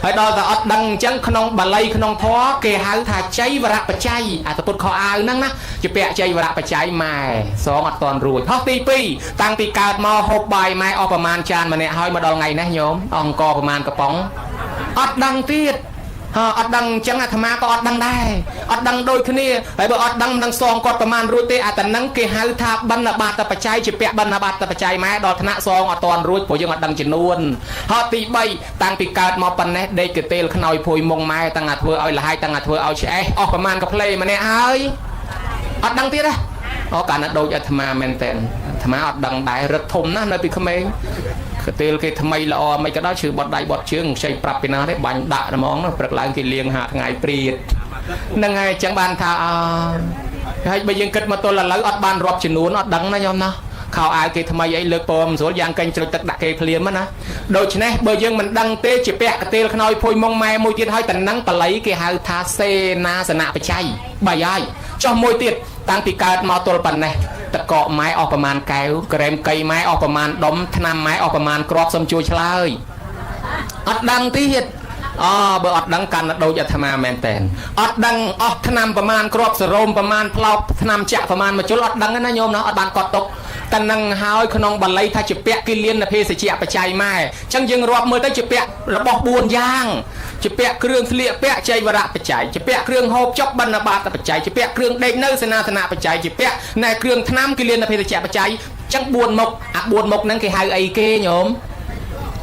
[SPEAKER 1] ហើយដល់តែអត់ដឹងអញ្ចឹងក្នុងបាលីក្នុងធម៌គេហៅថាចៃវរៈបច្ច័យអាសពុតខោអាវហ្នឹងណាជាពាក់ចៃវរៈបច្ច័យម៉ែសងអត់តាន់រួចហោះទី2តាំងពីកើតមកហូបបាយម៉ែអស់ប្រមាណចានម្នាក់ហើយមកដល់ថ្ងៃនេះញោមអង្គប្រមាណកំប៉ុងអត់ដឹងទៀតហ่าអត់ដឹងអញ្ចឹងអាត្មាក៏អត់ដឹងដែរអត់ដឹងដូចគ្នាហើយបើអត់ដឹងមិនដឹងសងគាត់ប្រមាណរួចទេអាតនឹងគេហៅថាបណ្ឌបាតបច្ច័យជាពាក់បណ្ឌបាតបច្ច័យម៉ែដល់ថ្នាក់សងអត់តាន់រួចព្រោះយើងអត់ដឹងចំនួនហើយទី3តាំងពីកើតមកប៉ុណ្ណេះដេកកទេលខ្នើយភួយមុងម៉ែតាំងអាធ្វើឲ្យលហើយតាំងអាធ្វើឲ្យឆ្អេះអស់ប្រមាណកាផ្លេម្នាក់ហើយអត់ដឹងទៀតទេអូកាលណាដូចអាត្មាមែនតើអាត្មាអត់ដឹងដែររឹតធំណាស់នៅពីក្មេងកទេលគេថ្មីល្អមិនក៏ដោយឈឺបត់ដៃបត់ជើងខ្ចីប្រាប់ពីណាទេបាញ់ដាក់ហ្មងព្រឹកឡើងគេលៀង5ថ្ងៃព្រាតហ្នឹងហើយអញ្ចឹងបានថាអហើយបើយើងគិតមកទល់ឥឡូវអត់បានរាប់ចំនួនអត់ដឹងណាញោមណាខោអាវគេថ្មីអីលើកពមស្រួលយ៉ាងកេញជ្រុចទឹកដាក់គេភ្លាមណាដូច្នេះបើយើងមិនដឹងទេជាពាក់កទេលខ្នើយភួយមុងម៉ែមួយទៀតហើយតំណឹងបល័យគេហៅថាសេនាសនៈបច្ច័យបីហើយចុះមួយទៀតតាំងពីកើតមកទល់ប៉ុណ្ណេះតកកម៉ែអស់ប្រមាណកែវក្រែមកៃម៉ែអស់ប្រមាណដុំថ្នាំម៉ែអស់ប្រមាណគ្រាប់សូមជួយឆ្លើយអត់ដឹងទៀតអបើអត់ដឹងកាន់ដូចអាត្មាមែនតែនអត់ដឹងអស់ថ្នាំប្រមាណគ្រាប់សរោមប្រមាណផ្លោកថ្នាំចាក់ប្រមាណមួយជុលអត់ដឹងណាញោមណាអត់បានកត់ទុកតែនឹងហើយក្នុងបាលីថាជាពាក់គិលានភេសជ្ជៈបច្ច័យម៉ែអញ្ចឹងយើងរាប់មើលទៅជាពាក់របស់4យ៉ាងជាពាក់គ្រឿងស្លៀកពាក់ចៃវរៈបច្ច័យជាពាក់គ្រឿងហូបចុកបណ្ឌបាតបច្ច័យជាពាក់គ្រឿងដេកនៅសេនាសនៈបច្ច័យជាពាក់ណែគ្រឿងថ្នាំគិលានភេសជ្ជៈបច្ច័យអញ្ចឹង4មុខអា4មុខហ្នឹងគេហៅអីគេញោម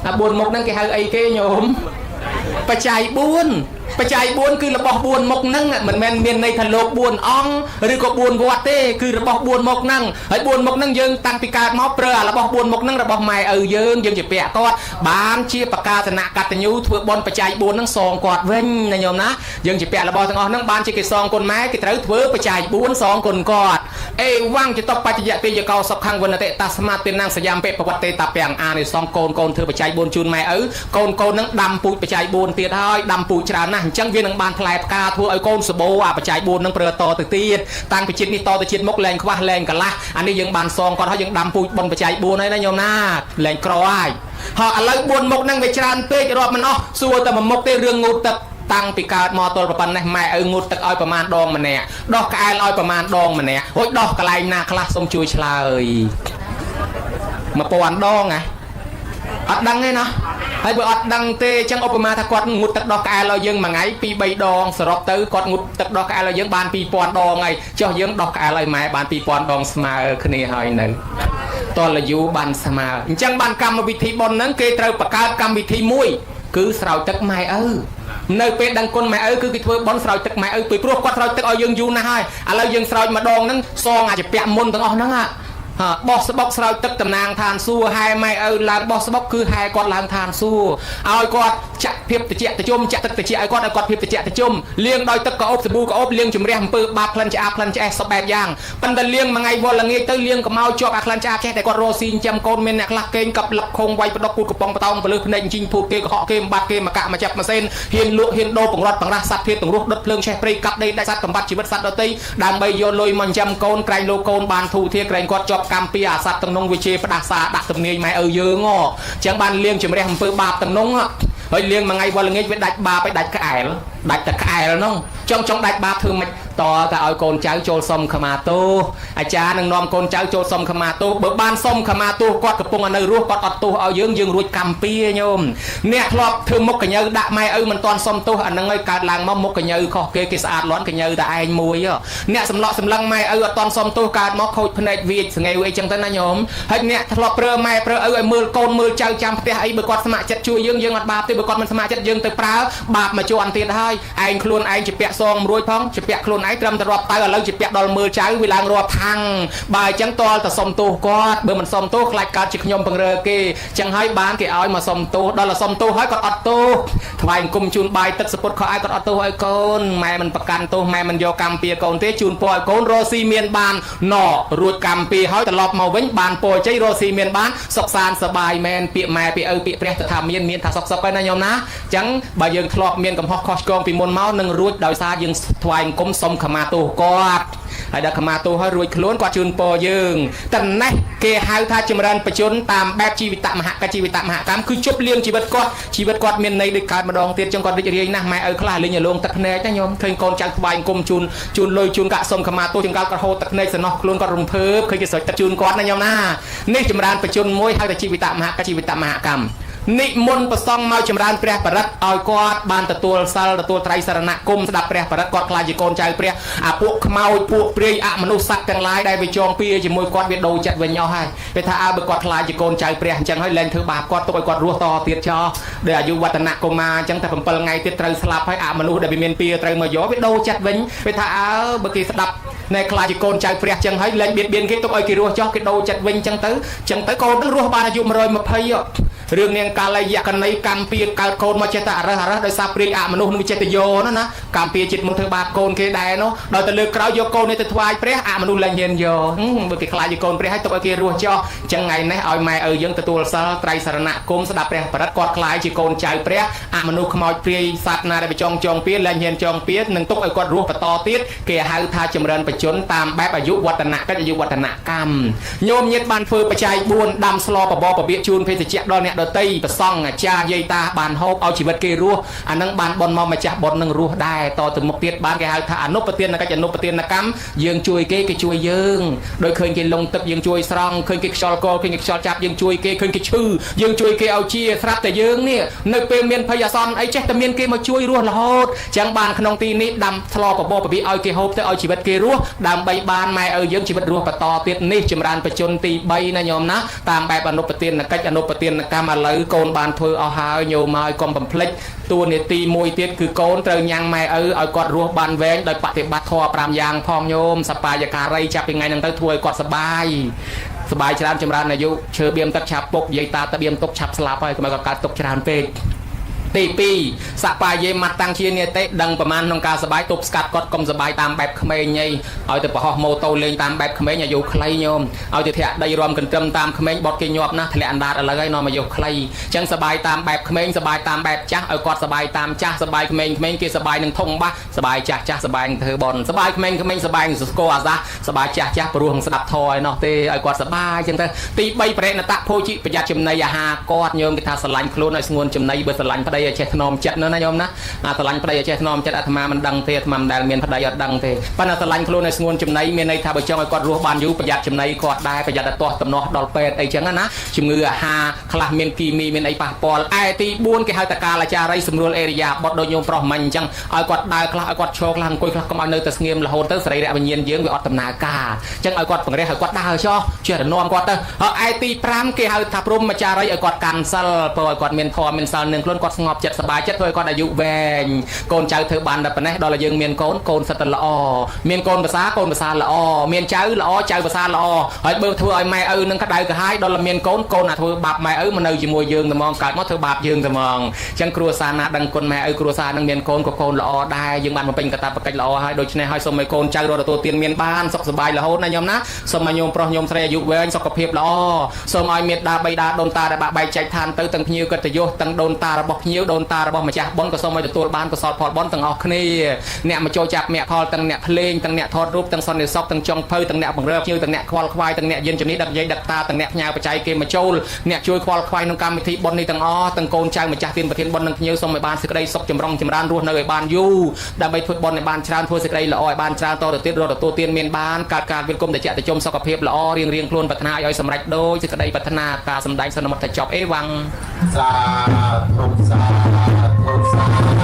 [SPEAKER 1] អា4មុខហ្នឹងគេហៅអីគេញោមបច្ច័យ4 បច្ច័យ4គឺរបស់4មុខហ្នឹងមិនមែនមានន័យថាលោក4អង្គឬក៏4វត្តទេគឺរបស់4មុខហ្នឹងហើយ4មុខហ្នឹងយើងតាំងពីកើតមកប្រើអារបស់4មុខហ្នឹងរបស់ម៉ែឪយើងយើងជាពាក់គាត់បានជាបកាសនៈកតញ្ញូធ្វើបុណ្យបច្ច័យ4ហ្នឹងសងគាត់វិញណាញោមណាយើងជាពាក់របស់ទាំងអស់ហ្នឹងបានជាគេសងគុណម៉ែគេត្រូវធ្វើបច្ច័យ4សងគុណគាត់អេវ៉ាំងចតបច្ចយតិយកោសុខੰវនតិតាស្មាតិណាំងសយាមពេប្រវត្តិតពាំងអានិសងកូនកូនធ្វើបច្ច័យ4ជូនម៉ែឪកូនកូនហ្នឹងដាំពូជបច្ច័យ4ទៀតហើយដាំពូជច្រើនណាស់អញ្ចឹងវានឹងបានផ្លែផ្កាធ្វើឲ្យកូនសបោអាបច្ច័យ4ហ្នឹងប្រើតទៅទៀតតាំងពីជាតិនេះតទៅជាតិមុខលែងខ្វះលែងកន្លះអានេះយើងបានសងគាត់ហើយយើងដាំពូជបុណ្យបច្ច័យ4ហើយណាញោមណាលែងក្រហើយហើយឥឡូវ4មុខហ្នឹងវាច្រើនពេករាប់មិនអស់សួរតែមួយមុខទេរឿងងូតទឹកតាំងពីកើតមកទល់ប៉ុណ្ណេះម៉ែឪងូតទឹកឲ្យប្រមាណដងម្នាក់ដោះក្អែលឲ្យប្រមាណដងម្នាក់រួចដោះកន្លែងណាខ្លះសូមជួយឆ្លើយ1000ដងហ៎អត់ដឹងទេណាហើយបើអត់ដឹងទេអញ្ចឹងឧបមាថាគាត់ងូតទឹកដោះក្អែលឲ្យយើងមួយថ្ងៃ2 3ដងសរុបទៅគាត់ងូតទឹកដោះក្អែលឲ្យយើងបាន2000ដងហើយចុះយើងដោះក្អែលឲ្យម៉ែបាន2000ដងស្មើគ្នាហើយនៅតលយូបានស្មើអញ្ចឹងបានកម្មវិធីបុណ្យហ្នឹងគេត្រូវបង្កើតកម្មវិធីមួយគឺស្រោចទឹកម៉ែឪនៅពេលដឹងគុណម៉ែឪគឺគេធ្វើបុណ្យស្រោចទឹកម៉ែឪពីព្រោះគាត់ស្រោចទឹកឲ្យយើងយូរណាស់ហើយឥឡូវយើងស្រោចម្ដងហ្នឹងសងអាចពាក់មុនទាំងអស់ហ្នឹងបោះស្បុកស្រោចទឹកតំណាងឋានសួគ៌ហែម៉ែឪឡើងបោះស្បុកគឺហែគាត់ឡើងឋានសួគ៌ឲ្យគាត់ចាក់ភាពតិចតិជុំចាក់ទឹកតិចឲ្យគាត់ឲ្យគាត់ភាពតិចតិជុំលាងដោយទឹកកោបសាប៊ូកោបលាងជំរះអំពើបាបក្លិនឆ្អាបក្លិនឆ្អេះសពបែបយ៉ាងប៉ុន្តែលាងមួយថ្ងៃវល់ល្ងាចទៅលាងកម្ោជាប់អាក្លិនឆ្អាបចេះតែគាត់រស់ស៊ីចិញ្ចឹមកូនមានអ្នកខ្លះកេងកັບលឹកខងវាយផ្ដុកគូតកំប៉ុងបតោងពលឹះភ្នែកជីងភូតគេកុហកគេបំបត្តិគេមកកាក់មកចាប់ម៉ាស៊ីនហ៊ានលក់ហ៊ានដូរបង្រត់បង្រាស់សត្វធាតទាំងរស់ដុតភ្លើងឆេះព្រៃកាប់ដីដាច់សត្វបំបត្តិជីវិតសត្វដទៃដើម្បីយកលុយមកចិញ្ចឹមកូនក្រែងលោកកូនបានធូរធារក្រែងគាត់ជាប់កម្មពីអាសត្វទាំងនោះវាជាផ្ដាសាដាក់ទំនាញម៉ែឪយើងអញ្ចឹងបានលាងជំរះអំពើបាបទាំងនោះហើយលាងមួយថ្ងៃវល់ល្ងាចវាដាច់បាបឲ្យដាច់ក្អែលដាច់តែក្អែលនោះចង់ដាច់បាបធ្វើម៉េចតតែឲ្យកូនចៅចូលសុំខមាទោសអាចារ្យនឹងនាំកូនចៅចូលសុំខមាទោសបើបានសុំខមាទោសគាត់កំពុងនៅរស់គាត់អត់ទោសឲ្យយើងយើងរួចកម្មពៀញោមអ្នកធ្លាប់ធ្វើមុខកញើដាក់ម៉ែឪមិនទាន់សុំទោសអានឹងឲ្យកើតឡើងមកមុខកញើខុសគេគេស្អាតលាន់កញើតែឯងមួយអ្នកសម្លក់សម្លឹងម៉ែឪអត់ទាន់សុំទោសកើតមកខូចភ្នែកវាចស្ងេវអីចឹងទៅណាញោមហើយអ្នកធ្លាប់ប្រើម៉ែប្រើឪឲ្យមើលកូនមើលចៅចាំផ្ទះអីបើគាត់ស្ម័គ្រចិត្តជួយយើងយើងអត់បាបទេបើគាត់មិនស្ម័គ្រចិត្តយើងទៅប្រើបាបមកជាន់ទៀតហើយឯងខ្លួនឯងជាពាក់សងរួចផងជាពាក់ខ្លួនឯងត្រឹមតែរាប់ទៅឥឡូវជាពាក់ដល់មើលចៅវាឡើងរាប់ថាំងបើអញ្ចឹងតលតែសុំទោសគាត់បើមិនសុំទោសខ្លាចកើតជាខ្ញុំពង្រើគេអញ្ចឹងហើយបានគេឲ្យមកសុំទោសដល់តែសុំទោសហើយគាត់អត់ទោសថ្វាយអង្គមជូនបាយទឹកសពុតខោអាវគាត់អត់ទោសឲ្យកូនម៉ែមិនប្រកាន់ទោសម៉ែមិនយកកម្មពៀកូនទេជូនពរឲ្យកូនរស់ស៊ីមានបានណរួចកម្មពៀហើយត្រឡប់មកវិញបានពរជ័យរស់ស៊ីមានបានសុខសាន្តសប្បាយមែនពាក្យម៉ែពាក្យឪពាក្យព្រះទៅថាមានថាសុខសុខហើយណាញោមណាអញ្ចឹងបើយើងធ្លាប់មានកំហុសខុសឆ្គងពីមុនមកនឹងរួចដោយសារយើងថ្វាយអង្គមសុំខមាទោសគាត់ហើយដល់ខមាទោសហើយរួចខ្លួនគាត់ជូនពរយើងតណេះគេហៅថាចម្រើនបជនតាមបែបជីវិតមហកជីវិតមហកម្មគឺជប់លៀងជីវិតគាត់ជីវិតគាត់មានន័យដូចកើតម្ដងទៀតចឹងគាត់រីករាយណាស់ម៉ែឪខ្លះលេងឲ្យលងទឹកភ្នែកណាញោមឃើញកូនចៅថ្វាយអង្គមជូនលុយជូនកាក់សុំខមាទោសចង្កាល់គាត់ហូរទឹកភ្នែកសំណោះខ្លួនគាត់រំភើបឃើញគេស្រោចទឹកជូនគាត់ណាញោមណានេះចម្រើនបជនមួយហៅថាជីវិតមហកជីវិតមហកម្មនិមន្តប្រសង់មកចម្រើនព្រះបរិត្តឲ្យគាត់បានទទួលសិលទទួលត្រៃសរណគមស្ដាប់ព្រះបរិត្តគាត់ខ្លាចជាកូនចៅព្រះអាពួកខ្មោចពួកព្រាយអមនុស្សសត្វទាំងឡាយដែលវាចងពៀជាមួយគាត់វាដូរចិត្តវិញអស់ហើយវាថាអើបើគាត់ខ្លាចជាកូនចៅព្រះអញ្ចឹងហើយលែងធ្វើបាបគាត់ទុកឲ្យគាត់រស់តទៀតចោះដោយអាយុវឌ្ឍនកុមារអញ្ចឹងតែ7ថ្ងៃទៀតត្រូវស្លាប់ហើយអមនុស្សដែលវាមានពៀត្រូវមកយកវាដូរចិត្តវិញវាថាអើបើគេស្ដាប់ណែខ្លាចជាកូនចៅព្រះចឹងហើយលែងបៀតបៀនគេទុកឲ្យគេរស់ចោះគេដូរចិត្តវិញចឹងទៅកូននឹងរស់បានអាយុ120រឿងនាងកាលយកណីកម្មពៀកើតកូនមកចេះតែអរឹសដោយសារព្រាយអមនុស្សនឹងចេះតែយកណាកម្មពៀជាតិមុនធ្វើបាបកូនគេដែរនោះដល់ទៅលើក្រោយយកកូននេះទៅថ្វាយព្រះអមនុស្សលែងហ៊ានយកបើគេខ្លាចជាកូនព្រះហើយទុកឲ្យគេរស់ចោះអញ្ចឹងថ្ងៃនេះឲ្យម៉ែឪយើងទទួលសិលត្រៃសរណគមស្ដាប់ព្រះបរិត្តគាត់ខ្លាចជាកូនចៅព្រះអមនុស្សខ្មោចព្រាយសត្វណាដែលបចងចងពៀលែងហ៊ានចងពៀនឹងទុកឲ្យគាត់រស់បន្តទៀតគេហៅថាចម្រើនបជនតាមបែបអាយុវឌ្ឍនកិច្ចអាយុវឌ្ឍនកម្មញោមញាតបានធ្វើបច្ច័យ4ដាំស្លបបរបៀកជូនភេសជ្ជៈដល់អ្នកដតីប្រសង់អាចារ្យយាយតាបានហូបឲ្យជីវិតគេរស់អានឹងបានបុណ្យមកម្ចាស់បុណ្យនឹងរស់ដែរតទៅមុខទៀតបានគេហៅថាអនុប្រទានកិច្ចអនុប្រទានកម្មយើងជួយគេគេជួយយើងដោយឃើញគេលងទឹកយើងជួយស្រង់ឃើញគេខ្យល់កឃើញគេខ្យល់ចាប់យើងជួយគេឃើញគេឈឺយើងជួយគេឲ្យជាស្រាប់តែយើងនេះនៅពេលមានភ័យអាសន្នអីចេះតែមានគេមកជួយរស់រហូតចឹងបានក្នុងទីនេះដាំស្លបបរបៀកឲ្យគេហូបទៅឲ្យជីវិតគេរស់ដើម្បីបានម៉ែឪយើងជីវិតរស់បន្តទៀតនេះចម្រើនបជនទី3ណាញោមណាតាមបែបអនុប្រទានកិច្ចអនុប្រទានកម្ម 5ឥឡូវកូនបានធ្វើអស់ហើយញោមហើយកុំបំភ្លេចតួនាទីមួយទៀតគឺកូនត្រូវញ៉ាំងម៉ែឪឲ្យគាត់រស់បានវែងដោយបតិបត្តិធម៌5យ៉ាងផងញោមសបាយការីចាប់ពីថ្ងៃហ្នឹងទៅធ្វើឲ្យគាត់សបាយសបាយច្រើនចម្រើនអាយុឈើបៀមទឹកឆាប់ពុកយាយតាតបៀមទុកឆាប់ស្លាប់ហើយកុំឲ្យគាត់កើតទុកច្រើនពេកទី2សបាយយេម៉ាត់តាំងជានេតិដឹងប្រមាណក្នុងការសបាយទប់ស្កាត់គាត់កុំសបាយតាមបែបក្មេងញីឲ្យទៅប្រហោះម៉ូតូលេងតាមបែបក្មេងអាយុខ្លីញោមឲ្យទៅធាក់ដីរំកន្ត្រឹមតាមក្មេងបត់គេញាប់ណាស់ធ្លាក់អណ្ដាតឥឡូវហើយនាំអាយុខ្លីអញ្ចឹងសបាយតាមបែបក្មេងសបាយតាមបែបចាស់ឲ្យគាត់សបាយតាមចាស់សបាយក្មេងក្មេងគេសបាយនឹងធំបាសសបាយចាស់ចាស់សបាយនឹងធ្វើបន់សបាយក្មេងក្មេងសបាយនឹងស្គរអាសាសបាយចាស់ចាស់ព្រោះនឹងស្ដាប់ធម៌ឯណោះទេឲ្យគាត់សបាយអញ្ចឹងទៅទី3ប្រេណតៈភោជិប្រយ័ត្នចំណីអាហារគាត់ញោមគេថាស្រឡាញ់ខ្លួនឲ្យស្ងួនចំណីបើស្រឡាញ់ប្តីឲ្យចេះថ្នមចិត្តណាញោមណាអាស្រឡាញ់ប្តីឲ្យចេះថ្នមចិត្តអាត្មាមិនដឹងទេអាត្មាមិនដែលមានប្តីអត់ដឹងទេប៉ុន្តែស្រឡាញ់ខ្លួនឲ្យស្ងួនចំណីមានន័យថាបើចង់ឲ្យគាត់រស់បានយូរប្រយ័ត្នចំណីគាត់ដែរប្រយ័ត្នតែទាស់តំណោះដល់ពេទ្យអីចឹងណាជំងឺអាហារខ្លះមានគីមីមានអីប៉ះពាល់ឯទី4គេហៅថាកាលាចារីសម្រួលអេរិយាបថដូចញោមប្រុសមិញអញ្ចឹងឲ្យគាត់ដើរខ្លះឲ្យគាត់ឈរខ្លះអង្គុយខ្លះកុំឲ្យនៅតែស្ងៀមរហូតទៅសរីរៈវិញ្ញាណយើងវាអត់ដំណើរការអញ្ចឹងឲ្យគាត់ពង្រេះឲ្យគាត់ដើរចោះចេះតែនាំគាត់ទៅហើយឯទី5គេហៅថាព្រហ្មចារីឲ្យគាត់កាន់សិលព្រោះឲ្យគាត់មានធម៌មានសិលនឹងខ្លួនគាត់ស្ងប់ចិត្តសប្បាយចិត្តធ្វើឲ្យគាត់អាយុវែងកូនចៅធ្វើបានតែប៉ុណ្ណេះដល់ឲ្យយើងមានកូនកូនសិតតែល្អមានកូនភាសាកូនភាសាល្អមានចៅល្អចៅភាសាល្អហើយបើធ្វើឲ្យម៉ែឪនឹងក្តៅក្រហាយដល់មានកូនកូនអាធ្វើបាបម៉ែឪមកនៅជាមួយយើងតែហ្មងកើតមកធ្វើបាបយើងតែហ្មងអញ្ចឹងគ្រួសារណាដឹងគុណម៉ែឪគ្រួសារនឹងមានកូនក៏កូនល្អដែរយើងបានបំពេញកាតព្វកិច្ចល្អហើយដូច្នេះហើយសូមឲ្យកូនចៅរត់ទទួលទានមានបានសុខសប្បាយរហូតណាញោមណាសូមឲ្យញោមប្រុសញោមស្រីអាយុវែងសុខភាពល្អសូមឲ្យមេដាបៃតាដូនតាដែលបាក់បែកចែកឋានទៅទាំងភ្ញៀវកិត្តិយសទាំងដូនតារបស់ភ្ញៀវដូនតារបស់ម្ចាស់បុណ្យក៏សូមឲ្យទទួលបានកុសលផលបុណ្យទាំងអស់គ្នាអ្នកមកចូលចាប់មគ្គផលទាំងអ្នកភ្លេងទាំងអ្នកថតរូបទាំងសន្តិសុខទាំងចុងភៅទាំងអ្នកបង្រើភ្ញៀវទាំងអ្នកខ្វល់ខ្វាយទាំងអ្នកយានជំនិះដឹកយាយដឹកតាទាំងអ្នកផ្ញើបច្ច័យគេមកចូលអ្នកជួយខ្វល់ខ្វាយក្នុងកម្មវិធីបុណ្យនេះទាំងអស់ទាំងកូនចៅម្ចាស់ទានប្រធានបុណ្យនិងភ្ញៀវសូមឲ្យបានសេចក្តីសុខចម្រុងចម្រើនរស់នៅឲ្យបានយូរដើម្បីធ្វើបុណ្យឲ្យបានច្រើនធ្វើសេចក្តីល្អឲ្យបានច្រើនតទៅទៀតរត់ទទួលទានមានបានកើតការវិលគុំតិចតិជុំសុខភាពល្អរៀងរៀងខ្លួនប្រាថ្នាឲ្យសម្រេចដោយសេចក្តីប្រាថ្នាការសម្ដែងសន្មតចប់អេវ៉ាំង
[SPEAKER 2] សាធុសាធុសា